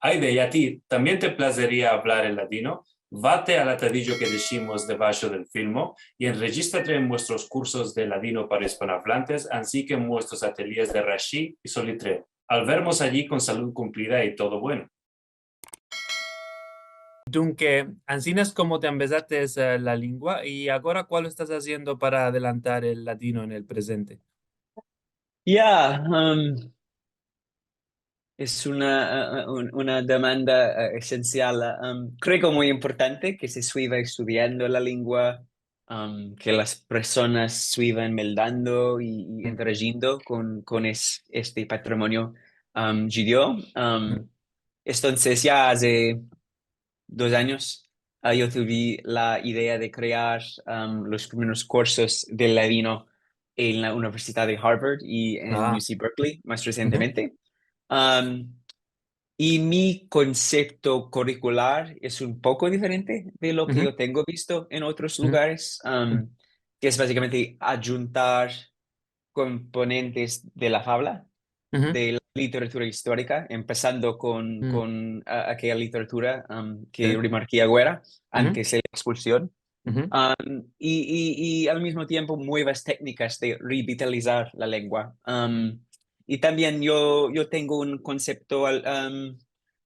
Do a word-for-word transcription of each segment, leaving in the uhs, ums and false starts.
Ayde, i a ti, tambien te plazeria avlar el ladino? Vate al atadijo ke deshimos debasho del filmo i enrejistrate en muestros kursos de ladino para ispanoavlantes, ansi ke en muestros atelyes de Rashi i Solitreo. Al vermos ayi kon salud kumplida i todo bueno. Dunke, ansina es komo te ambezates, eh, la lengua, i agora, kualo estas aziendo para adelantar el ladino en el prezente? Ya, um, es una, uh, uh, un-, una demanda, uh, esensial. Um, kreo ke muy importante ke se siga estudiando la lengua, um, ke las personas sigan meldando i, i interajiendo kon, kon es-, este patrimonio, um, djudio. Um, entonses, ya aze dos anyos, ah, yo tuve la idea de krear, am, los primeros kursos de ladino en la Universidad de Harvard i en U C Berkeley, mas resentemente. Am, i mi konsepto kurikular es un poko diferente de lo ke yo tengo visto en otros lugares, am, ke es bazikamente adjuntar komponentes de la favla, de la literatura istorika, empesando kon, kon, a, akeya literatura, am, ke remarki agora, antes de la ekspulsion. Am, i, i, i al mizmo tiempo muevas teknikas de revitalizar la lengua. Am, i tambien yo, yo tengo un konsepto al-, am,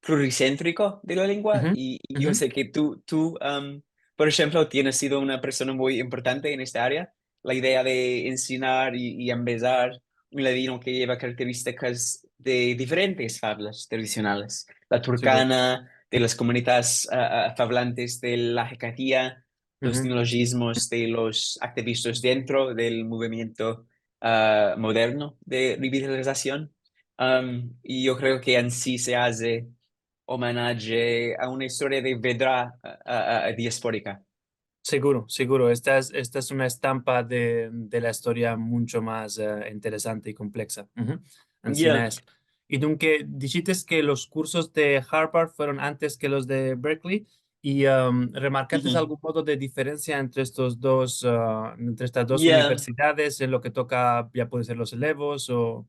plurisentriko de la lengua, i, i yo se ke tu, tu, am, por enshemplo, tienes sido una persona muy importante en esta area, la idea de ensinar i, i ambezar un ladino ke yeva karakteristikas de diferentes favlas tradisionales. La turkana, de las komunidades, a, a, favlantes de la Hekatia, los neolojizmos de los aktivistas dentro del movimiento, a, moderno de revitalizasion. Am, i yo kreo ke ansi se aze omenaje a una istoria de verdad, a, a, a, diasporika. Siguro, siguro. Esta es, esta es una estampa de, de la istoria muncho mas, eh, interesante i kompleksa. Ansina es. I dunke, dishites ke los kursos de Harvard fueron antes ke los de Berkeley, i, em, remarkates algun modo de diferensia entre estos dos, ah, entre estas dos universidades en lo ke toka, ya puede ser los elevos o?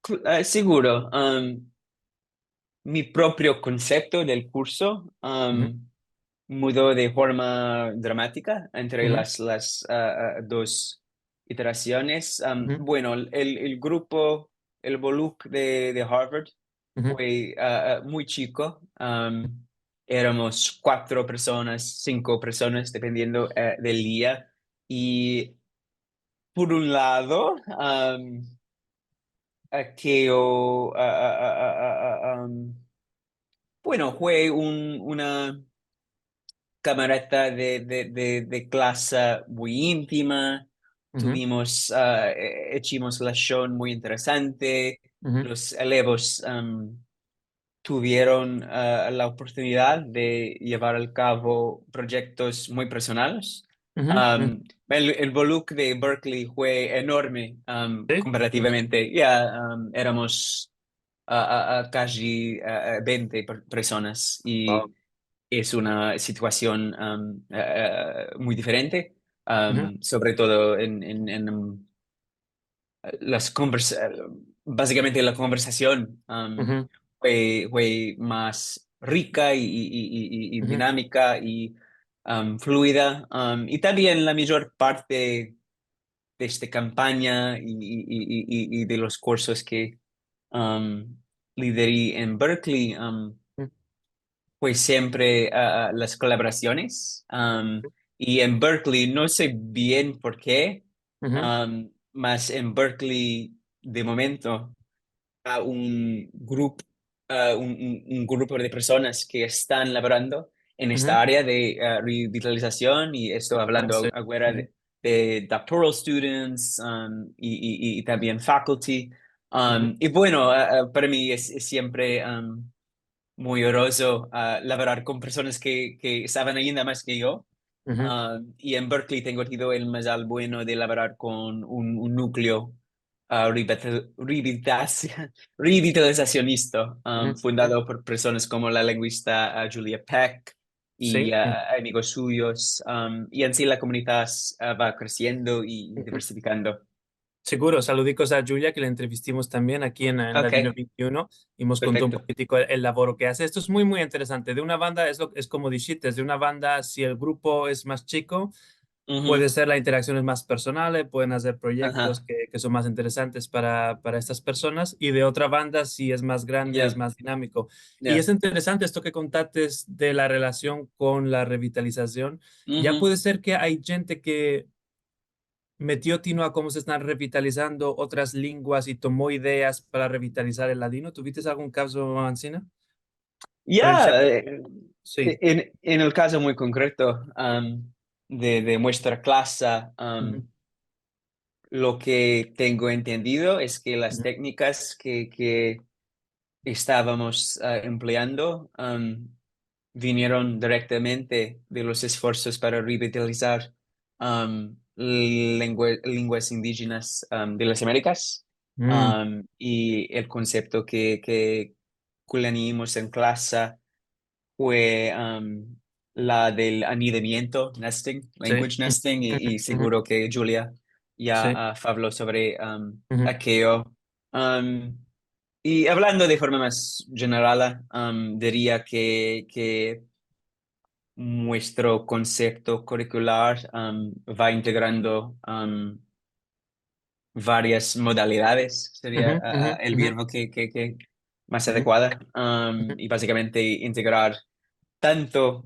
Cl-, eh, siguro. Em, mi proprio konsepto del kurso, am, mudo de forma dramatika entre las, las, a, a, dos iterasiones. Am, bueno, el, el grupo, el boluk de, de Harvard fue, a, a, muy chiko. Am, eramos kuatro personas, sinko personas, dependiendo, e, del dia. I por un lado, am, akeyo, a, a, a, a, a, am, bueno, fue un, una kamarada de, de, de, de klase muy intima. Tuvimos, a, e-, echimos lashon muy interesante. Los elevos, am, tuvieron, a, la oportunidad de yevar a kavo proyektos muy personales. Am, el, el boluk de Berkeley fue enorme, am, komparativamente. Ya, am, eramos a, a, a kaji, a, a, vente per-, personas. I es una situasion, am, a, a, muy diferente, am, sovre todo en, en, en, am, las konvers-, bazikamente la konversasion, am, fue, fue mas rika i, i, i, i, i dinamika i, am, fluida, am, i tambien la major parte de esta kampanya i, i, i, i, i, i de los kursos ke, am, lideri en Berkeley, am, fue siempre, a, a, las kolaborasiones, am, i en Berkeley, no se bien por ke, am, mas en Berkeley, de momento, a un grup-, a un, un, un grupo de personas ke estan lavorando en esta area de, a, revitalizasion, i esto avlando agora de, de doctoral students, um, i, i, i, i tambien faculty. Um, i bueno, a, a, para mi es, es siempre, um, muy orozo, a, lavorar kon personas ke, ke saven ainda mas ke yo. Um, i en Berkeley tengo tido el mazal bueno de lavorar kon un, un nukleo, a, revitalizasion-, revitalizasionista, um, fundado por personas komo la linguista, a, Julia Peck i, a, amigos suyos, um, i ansi la komunidad, a, va kresiendo i, i diversifikando. Seguro, saludikos a Julia, ke la entrevistimos tambien aki en, en Ladino vente i uno, i mos konto un pokitiko el, el lavoro ke aze. Esto es muy, muy interesante. De una banda, es lo, es komo dishites, de una banda, si el grupo es mas chiko, puede ser la interaksion es mas personal, eh, pueden azer proyektos ke, ke son mas interesantes para, para estas personas, i de otra banda, si es mas grande, es mas dinamiko. I es interesante esto ke kontates de la relasion kon la revitalizasion. Ya puede ser ke ay djente ke metio tino a komo se estan revitalizando otras lenguas i tomo ideas para revitalizar el ladino. Tuvites algun kazo ansina? Ya, eh, en, en el kazo muy konkreto, am, de, de muestra klase, am, lo ke tengo entendido es ke las teknikas ke, ke estavamos, ah, empleando, am, vinieron direktamente de los esforsos para revitalizar, am, lengua-, lenguas indijenas, am, de las Amerikas. Am, i el konsepto ke, ke kulanimos en klase fue, am, la del anidamiento, nesting, language nesting, i, i seguro ke Julia ya, ah, avlo sovre, am, akeyo. Am, i avlando de forma mas jeneral, am, diria ke, ke muestro konsepto kurikular, am, va integrando, am, varias modalidades, seria, ah, ah, el verbo ke, ke, ke mas adekuada, am, i bazikamente integrar tanto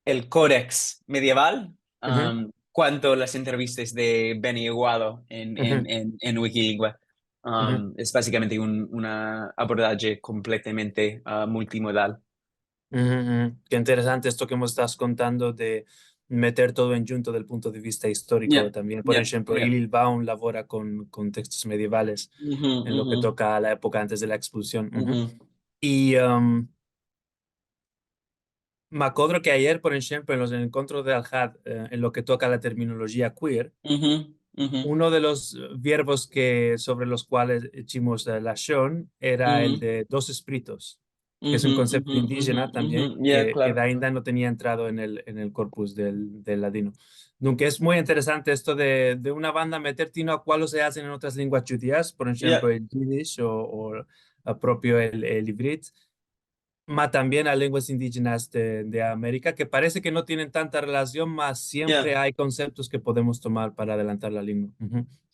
el kodeks medieval, am, kuanto las entrevistas de Benny Aguado en, en, en, en Wikilingua. Am, es bazikamente un, una abordaje kompletamente, ah, multimodal. Ke interesante esto ke mos estas kontando de meter todo en djunto del punto de vista istoriko tambien. Por enshemplo, Ilil Baum lavora kon, kon tekstos medievales en lo ke toka a la epoka antes de la ekspulsion. I, am, me akodro ke ayer, por enshemplo, en los enkontros de Alhad, eh, en lo ke toka la terminolojia queer, uno de los verbos ke, sovre los kuales echimos, eh, lashon era el de dos espiritos, ke es un konsepto indijena tambien, ke, ke ainda no tenia entrado en el, en el korpus del, del ladino. Dunke es muy interesante esto de, de una banda, meter tino a kualo se azen en otras lenguas djudias, por enshemplo, el yiddish o, o, ah, propio el, el ivrit, ma tambien a lenguas indijenas de, de Amerika, ke parese ke no tienen tanta relasion, ma siempre ay konseptos ke podemos tomar para adelantar la lengua.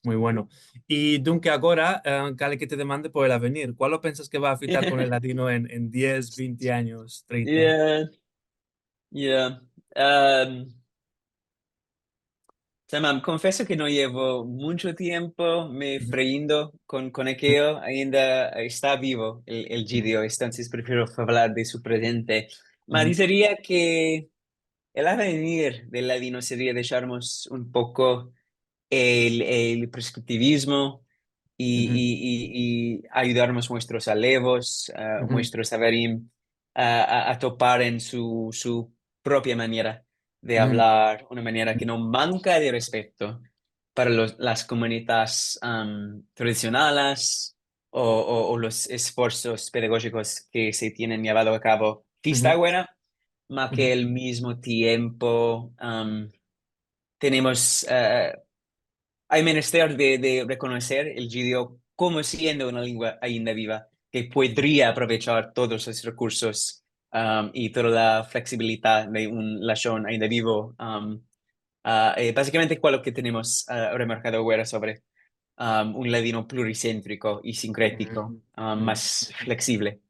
Muy bueno. I dunke agora, eh, kale ke te demande por el avenir. Kualo pensas ke va a afitar kon el ladino en, en diez, vente anyos, trenta? Ya, ya. Am, Tamam, konfeso ke no yevo muncho tiempo me freindo kon, kon akeyo, ainda esta bivo el, el djidio, entonses prefiero avlar de su prezente. Ma dizeria ke el avenir del ladino seria desharmos un poko el, el preskriptivizmo i, i, i, i ayudarmos muestros alevos, ah, muestros averim, a, a, a topar en su, su propia manera de avlar, una manera ke no manka de respeto para los, las komunidades, am, tradisionales o, o, o los esforsos pedagojikos ke se tienen yevado a kavo esta agora, ma ke al mizmo tiempo, am, tenemos, eh, ay menester de, de rekonoser el djidio komo siendo una lengua ainda biva, ke podria aprovechar todos los rekursos, am, i toda la fleksibilidad de un lashon ainda bivo. Am, ah, eh, bazikamente, kualo ke tenemos, ah, remarkado agora sovre, am, un ladino plurisentriko i sinkretiko, am, mas fleksivle.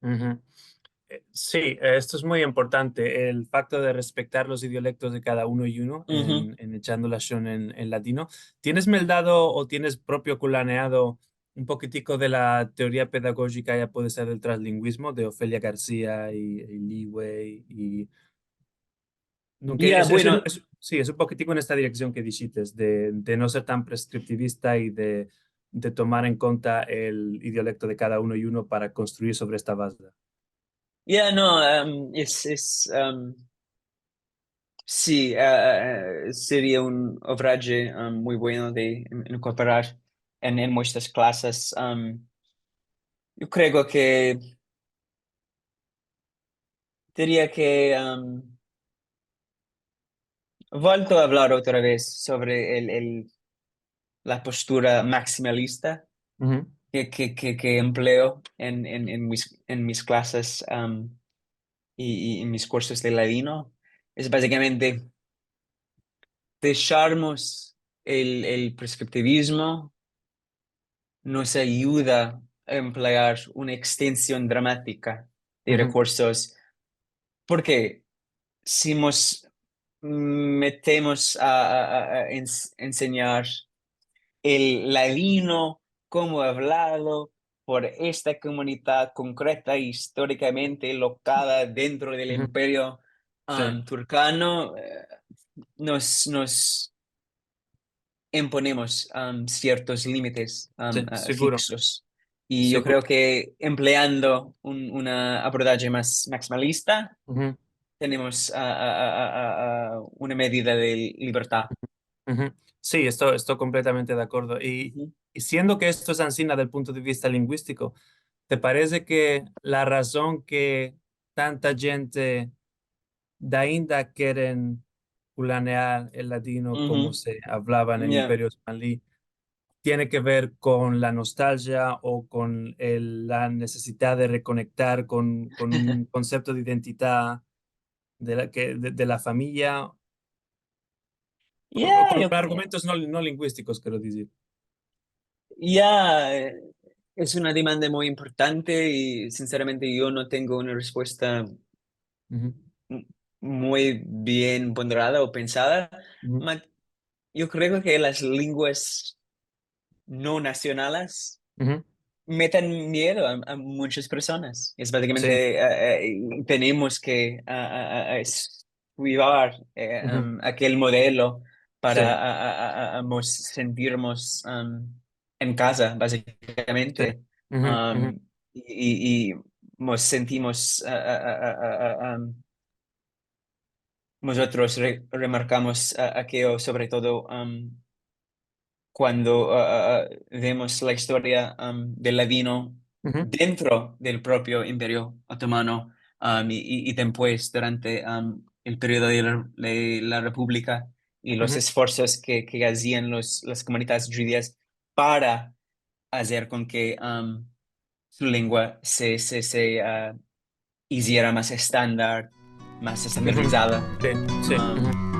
Eh, si, eh, esto es muy importante, el fakto de respektar los idiolektos de kada uno i uno en, en echando lashon en, en ladino. Tienes meldado o tienes propio kulaneado un pokitiko de la teoria pedagojika, ya puede ser del translingvizmo, de Ofelia Garcia i, i Li Wei i Nunka, ya, es, es un, bueno, es, si, es un pokitiko en esta direksion ke dishites, de, de no ser tan preskriptivista i de, de tomar en konta el idiolekto de kada uno i uno para konstruir sovre esta baze. Ya, no, em, es, es, em, si, eh, eh, seria un ovraje, em, muy bueno de in-, inkorporar en, en muestras klases. Em, yo kreo ke Diria ke, am, vuelto a avlar otra vez sovre el, el, la postura maksimalista ke, ke, ke, ke empleo en, en, en mis, en mis klases, am, i, i en mis kursos de ladino, es bazikamente desharmos el, el preskriptivizmo, mos ayuda a emplear una ekstension dramatika de rekursos, porke si mos metemos a, a, a, a ens-, ensenyar el ladino komo avlado por esta komunidad konkreta, istorikamente lokada dentro del imperio, am, turkano, eh, mos, mos imponemos, am, siertos limites, am, a, siguro, fiksos. I yo kreo ke empleando un, una abordaje mas maksimalista, tenemos a, a, a, a, a, a una medida de libertad. Si, esto, esto kompletamente de akordo. I, i siendo ke esto es ansina del punto de vista linguistiko, te parese ke la razon ke tanta djente dainda keren kulanear el ladino komo se avlava en el Imperio Osmanli tiene ke ver kon la nostalgia o kon el, la nesesidad de rekonektar kon, kon un konsepto de identidad de la, ke, de, de la famiya, kon, kon argumentos no, no linguistikos, kero dizir. Ya, eh, es una demanda muy importante i, sinseramente, yo no tengo una respuesta m-, muy bien ponderada o pensada. Ma-, yo kreo ke las lenguas no nasionales meten miedo a, a munchas personas. Es bazikamente, eh, eh, tenemos ke, a, a, a, a eskuivar, eh, em, akel modelo para a, a, a, a, a mos sentirmos, em, en kaza, bazikamente. Am, i, i, i mos sentimos, a, a, am, mozotros re-, remarkamos a, akeyo, sovre todo, am, kuando, a, a, a, vemos la istoria, am, del ladino dentro del propio Imperio Otomano, am, i, i, i dempues, durante, am, el periodo de la, de la Republika, i los esforsos ke, ke azian los, las komunidades djudias para azer kon ke, am, su lengua se, se, se, a, iziera mas estandar, mas estandardizada. Si, si. Am,